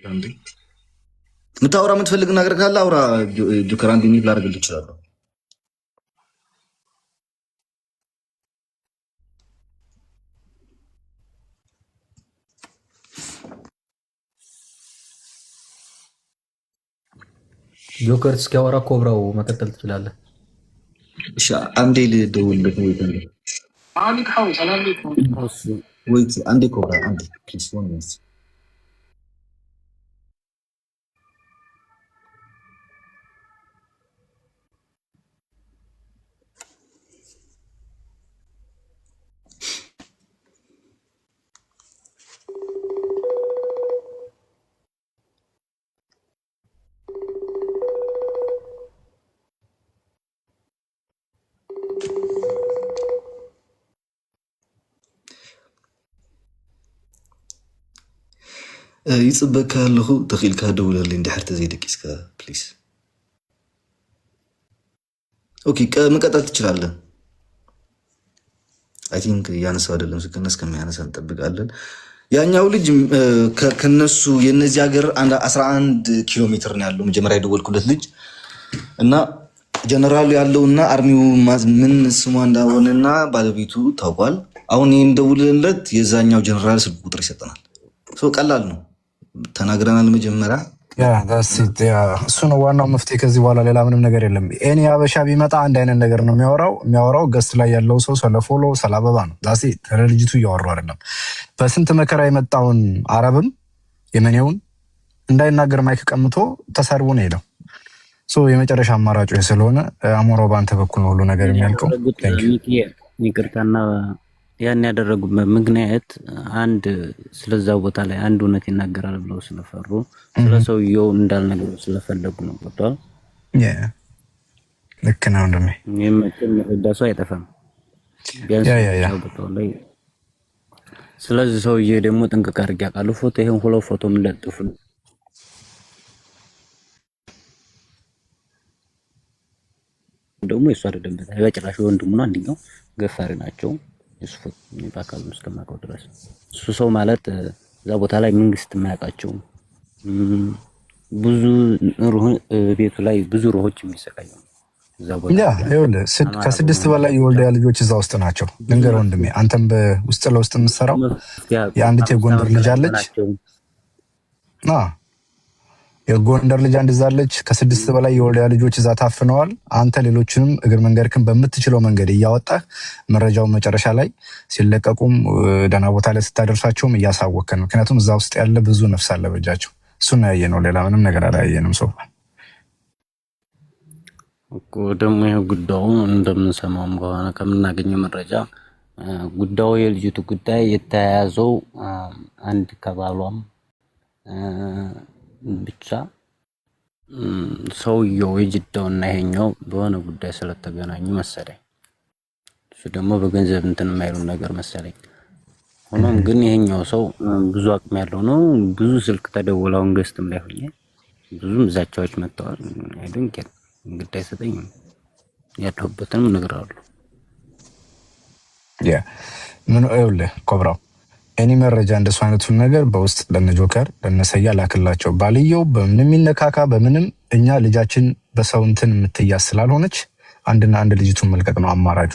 አንዴ የምታወራ የምትፈልግ ነገር ካለ አውራ። ጆከር አንድ mute ላደርግልህ እችላለሁ። ጆከር እስኪያወራ ኮብራው መቀጠል ትችላለህ። እሺ አንዴ ልደውልለት። Wait አንዴ ኮብራ አንዴ please one minute። ይፅበካ ኣለኹ ተኺልካ ደውለለይ እንድሕር ተዘይደቂስካ please። Okay መቀጠል ትችላለህ። I think እያነሳው አይደለም ስልክና እስከሚያነሳ እንጠብቃለን። ያኛው ልጅ ከነሱ የነዚህ ሀገር 11 ኪሎ ሜትር ነው ያለው መጀመሪያ የደወልኩለት ልጅ እና ጀነራሉ ያለውና army ው ምን ስሟ እንዳሆነና ባለቤቱ ታውቋል። አሁን ይህን ደውልለት የዛኛው ጀነራል ስልክ ቁጥር ይሰጠናል። ሰው ቀላል ነው ተናግረናል መጀመሪያ። እሱ ነው ዋናው መፍትሄ። ከዚህ በኋላ ሌላ ምንም ነገር የለም። Any አበሻ ቢመጣ አንድ አይነት ነገር ነው የሚያወራው። የሚያወራው guest ላይ ያለው ሰው ስለ follow ስለ አበባ ነው። That's it ልጅቱ እያወሩ አይደለም። በስንት መከራ የመጣውን አረብም የመኔውን እንዳይናገር mic ቀምቶ ተሰርቦ ነው ሄደው። የመጨረሻ አማራጩ ስለሆነ አሞራው በአንተ በኩል ነው ሁሉ ነገር የሚያልቀው። ይቅርታና ያን ያደረጉበት ምክንያት አንድ ስለዛ ቦታ ላይ አንድ እውነት ይናገራል ብለው ስለፈሩ ስለ ሰውየው እንዳልነገሩ ስለፈለጉ ነው። ገብቷል። ልክ ነው ወንድሜ። የሚረዳ ሰው አይጠፋም። ቢያንስ ቦታው ላይ ስለዚህ ሰውዬ ደግሞ ጥንቅቅ አድርጌ አውቃለሁ። ፎቶ ይሄን ሁለት ፎቶ የምንለጥፉ ደግሞ የእሱ አይደለም በጭራሽ ወንድሙ ነው። አንደኛው ገፋሪ ናቸው። የሱ በአካል እስከማውቀው ድረስ እሱ ሰው ማለት እዛ ቦታ ላይ መንግስት የማያውቃቸው ብዙ ቤቱ ላይ ብዙ ሩሆች የሚሰቃዩ እዛ ቦታ ከስድስት በላይ የወልዲያ ልጆች እዛ ውስጥ ናቸው። ልንገርህ ወንድሜ፣ አንተም በውስጥ ለውስጥ የምትሰራው የአንዲት የጎንደር ልጅ አለች። የጎንደር ልጅ አንድ እዛ አለች። ከስድስት በላይ የወልዲያ ልጆች እዛ ታፍነዋል። አንተ ሌሎችንም እግር መንገድክን በምትችለው መንገድ እያወጣህ መረጃውን መጨረሻ ላይ ሲለቀቁም ደህና ቦታ ላይ ስታደርሳቸውም እያሳወቅን፣ ምክንያቱም እዛ ውስጥ ያለ ብዙ ነፍስ አለ በእጃቸው። እሱን ያየ ነው፣ ሌላ ምንም ነገር አላየንም። ሰው እኮ ደግሞ ይሄ ጉዳዩ እንደምንሰማውም ከሆነ ከምናገኘው መረጃ ጉዳዩ የልጅቱ ጉዳይ የተያያዘው አንድ ከባሏም ብቻ ሰውየው የጅዳውና ይሄኛው በሆነ ጉዳይ ስለተገናኙ መሰለኝ። እሱ ደግሞ በገንዘብ እንትን የማይሉ ነገር መሰለኝ። ሆኖም ግን ይሄኛው ሰው ብዙ አቅም ያለው ነው። ብዙ ስልክ ተደውሎ አሁን guest ም ላይ ሆኜ ብዙም ዛቻዎች መጥተዋል። I don't care ግድ አይሰጠኝም። ያለሁበትንም እነግረዋለሁ። ያ ምን ይኸውልህ ኮብራው any መረጃ እንደሱ አይነቱን ነገር በውስጥ ለነጆከር ለነሰያ ላክላቸው። ባልየው በምንም ይነካካ በምንም እኛ ልጃችን በሰው እንትን የምትያዝ ስላልሆነች አንድና አንድ ልጅቱን መልቀቅ ነው አማራጩ።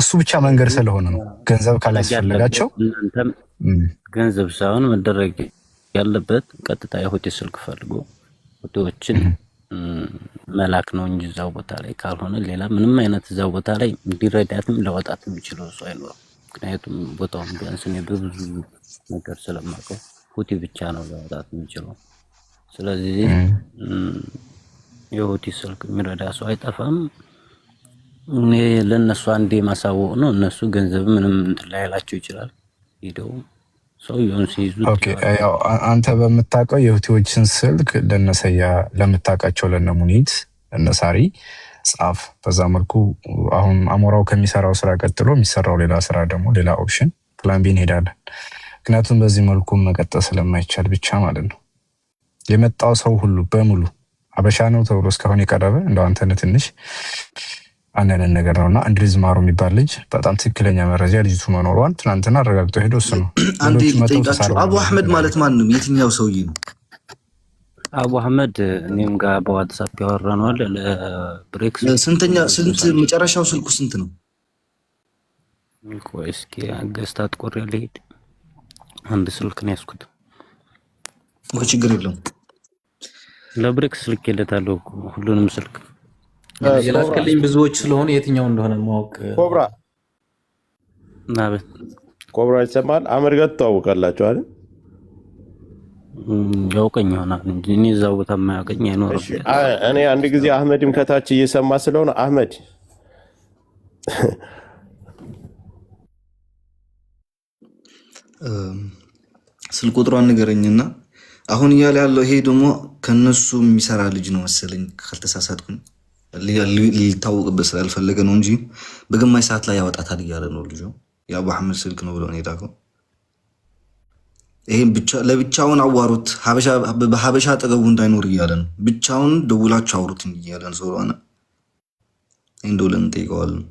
እሱ ብቻ መንገድ ስለሆነ ነው። ገንዘብ ካላስፈለጋቸው እናንተም ገንዘብ ሳይሆን መደረግ ያለበት ቀጥታ የሆቴል ስልክ ፈልጎ ሆቴዎችን መላክ ነው እንጂ እዛው ቦታ ላይ ካልሆነ ሌላ ምንም አይነት እዛው ቦታ ላይ እንዲረዳትም ለወጣት የሚችለው ሰው አይኖርም። ምክንያቱም ቦታውን ቢያንስ እኔ በብዙ ነገር ስለማውቀው ሁቲ ብቻ ነው ለወጣት የሚችለው። ስለዚህ የሁቲ ስልክ የሚረዳ ሰው አይጠፋም። እኔ ለእነሱ አንዴ ማሳወቅ ነው። እነሱ ገንዘብ ምንም እንትን ላይላቸው ይችላል። ሄደው ሰውየውን ሲይዙት Okay፣ ያው አንተ በምታውቀው የሁቲዎችን ስልክ ለነሰያ ለምታውቃቸው ለነሙኒት ለነሳሪ ጻፍ። በዛ መልኩ አሁን አሞራው ከሚሰራው ስራ ቀጥሎ የሚሰራው ሌላ ስራ ደግሞ ሌላ option plan B እንሄዳለን። ምክንያቱም በዚህ መልኩ መቀጠል ስለማይቻል ብቻ ማለት ነው። የመጣው ሰው ሁሉ በሙሉ አበሻ ነው ተብሎ እስካሁን የቀረበ እንደው አንተነህ ትንሽ አንድ አይነት ነገር ነው እና እንድሪዝ ማሩ የሚባል ልጅ በጣም ትክክለኛ መረጃ ልጅቱ መኖሯን ትናንትና አረጋግጦ ሄዶ እሱ ነው። አንዴ ሌሎቹ መተው ልጠይቃችሁ፣ ተሳርበው አቡ ነው አህመድ ማለት ማን ነው? የትኛው ሰውዬ ነው? አቡ አህመድ እኔም ጋር በዋትሳፕ ያወራነው አለ ለብሬክስ ስንተኛ ስንት መጨረሻው ስልኩ ስንት ነው? ቆይ እስኪ ገዝታ ጥቆር ልሄድ። አንድ ስልክ ነው ያዝኩት። Okay፣ ችግር የለውም። ለብሬክስ ስልክ የለታለሁ እኮ ሁሉንም ስልክ የላክልኝ ብዙዎች ስለሆኑ የትኛው እንደሆነ ማወቅ ኮብራ ናበት ኮብራ ይሰማል። አህመድ ጋር ትተዋወቃላችሁ አይደል? ያውቀኝ ይሆናል እንጂ እኔ እዛ ቦታ የማያውቀኝ አይኖርም። እሺ፣ እኔ አንድ ጊዜ አህመድም ከታች እየሰማ ስለሆነ አህመድ ስልክ ቁጥሯን ንገረኝና አሁን እያለ ያለው ይሄ ደግሞ ከነሱ የሚሰራ ልጅ ነው መሰለኝ ካልተሳሳትኩኝ፣ ሊታወቅበት ስላልፈለገ ነው እንጂ በግማሽ ሰዓት ላይ ያወጣታል እያለ ነው ልጁ። የአቡ አሕመድ ስልክ ነው ብለው ነው የላከው። ይሄን ብቻ ለብቻውን አዋሩት፣ በሀበሻ አጠገቡ እንዳይኖር እያለ ነው። ብቻውን ደውላችሁ አውሩት እያለ ነው ስለሆነ ይህን ደውለን እንጠይቀዋለን።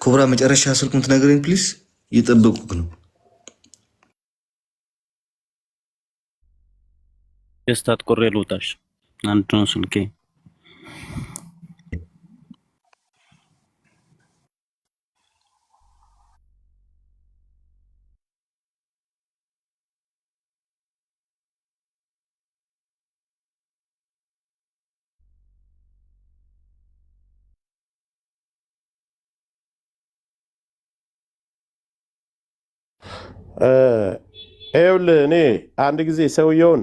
ኮብራ መጨረሻ ስልኩን ትነግረኝ please። እየጠበቁክ ነው። ገዝታ ጥቆር ልውጣሽ። አንድ ነው ስልኬ። ይኸውልህ እኔ አንድ ጊዜ ሰውየውን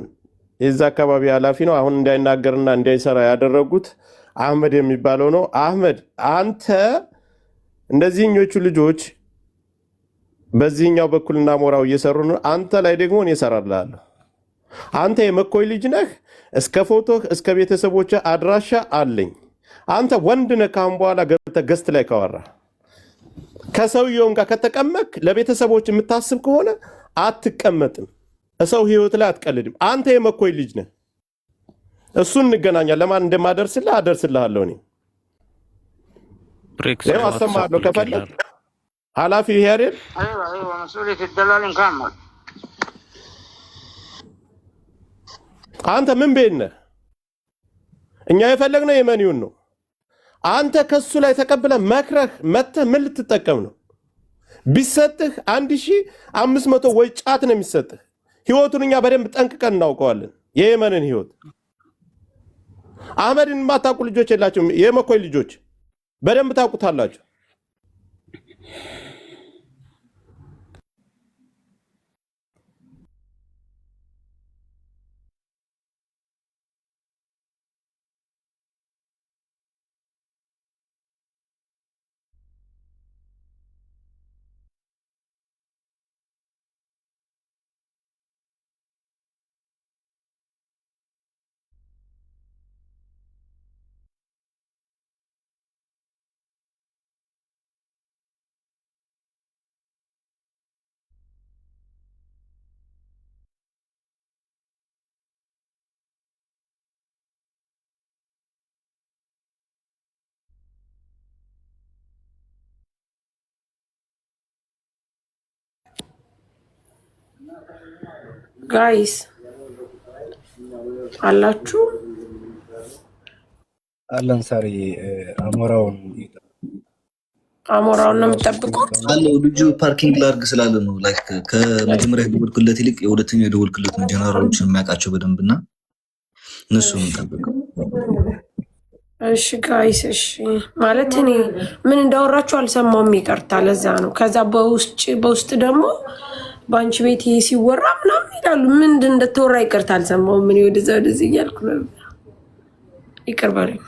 የዛ አካባቢ ኃላፊ ነው። አሁን እንዳይናገርና እንዳይሰራ ያደረጉት አህመድ የሚባለው ነው። አህመድ አንተ እንደዚህኞቹ ልጆች በዚህኛው በኩል እና ሞራው እየሰሩ ነው። አንተ ላይ ደግሞ እኔ እሰራልሃለሁ። አንተ የመኮይ ልጅ ነህ። እስከ ፎቶህ እስከ ቤተሰቦች አድራሻ አለኝ። አንተ ወንድ ነህ። ካሁን በኋላ ገብተህ guest ላይ ካወራ ከሰውየውም ጋር ከተቀመጥክ ለቤተሰቦች የምታስብ ከሆነ አትቀመጥም። ሰው ህይወት ላይ አትቀልድም። አንተ የመኮይ ልጅ ነህ። እሱን እንገናኛለን። ለማን እንደማደርስልህ አደርስልሃለሁ። እኔ ብሬክስ ይኸው በዋትሳፕ አሰማሃለሁ። ከፈለግ ልኬልሃለሁ። ኃላፊ ይሄ አይደል? ايوه ايوه مسؤولية الدلال مكمل. አንተ ምን ቤት ነህ? እኛ የፈለግነው የመኒውን ነው። አንተ ከሱ ላይ ተቀብለህ መክረህ መተህ ምን ልትጠቀም ነው? ቢሰጥህ 1500 ወይ ጫት ነው የሚሰጥህ። ህይወቱን እኛ በደንብ ጠንቅቀን እናውቀዋለን። የየመንን ህይወት አህመድን የማታውቁ ልጆች የላቸውም። የመኮይ ልጆች በደንብ ታውቁታላችሁ። Guys አላችሁ? አለን ሳሪ አሞራውን አሞራውን ነው የምጠብቁት? አለው ልጁ parking ላርግ ስላለ ነው። Like ከመጀመሪያ የደወልኩለት ይልቅ የሁለተኛው የደወልኩለት ነው። ጀነራሎችን የሚያውቃቸው በደንብ እና እነሱ ነው የምጠብቀው። እሺ guys፣ እሺ ማለት እኔ ምን እንዳወራችሁ አልሰማውም፣ ይቅርታ። ለዛ ነው። ከዛ በውስጥ ደግሞ በአንቺ ቤት ይሄ ሲወራ ምናምን ይላሉ። ምንድን እንደተወራ ይቅርታ አልሰማውም። እኔ ወደዛ ወደዚህ እያልኩ ነበር። ይቅር በሉኝ።